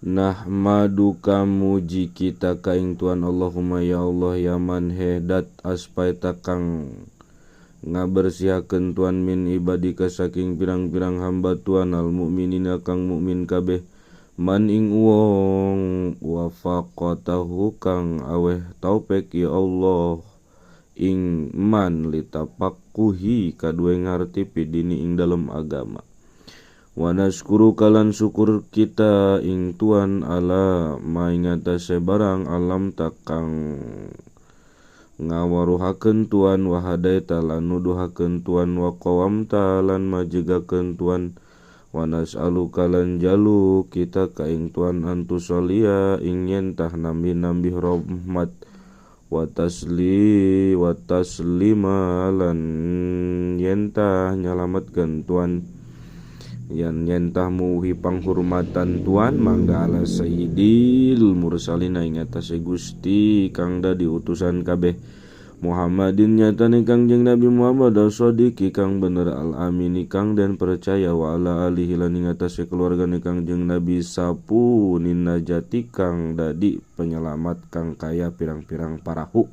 Nahmaduka muji kita ka ing Tuhan Allahumma ya Allah ya man hedat aspaita kang ngabersihakeun Tuhan min ibadika saking pirang-pirang hamba Tuhan al mukminina kang mukmin kabeh man ing wong wafaqatahu kang aweh taufik ya Allah ing man litafaquhi kadue ngarti fidini ing dalem agama. Wa naskuru kalan syukur kita ing Tuhan ala ma ing atase barang alam takang ngawaruhakeun Tuhan wa hadaita lan nuduhakeun Tuhan wa qawamta lan majegakeun Tuhan wa nas'aluka lan jaluk kita ka ing Tuhan antusolia ing yen tah nambih-nambih rahmat wa tasli wa taslima lan yen tah nyalametkeun Tuhan yan yentah muhi panghurmatan Tuhan mangga ala sayyidil mursalina ing atase Gusti kang dadi utusan kabeh Muhammadin nyatane Kangjeng Nabi Muhammad as-sadiqi kang bener al amini kang den percaya wa ala alihi lan ing atase keluargane Kangjeng Nabi sapunin najati kang dadi penyelamat kang kaya pirang-pirang parahu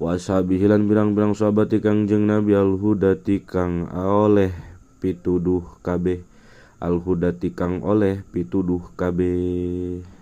wa ashabihi lan pirang-pirang sahabat Kangjeng Nabi al-hudati kang oleh pituduh kabeh al-hudati kang oleh pituduh kabeh.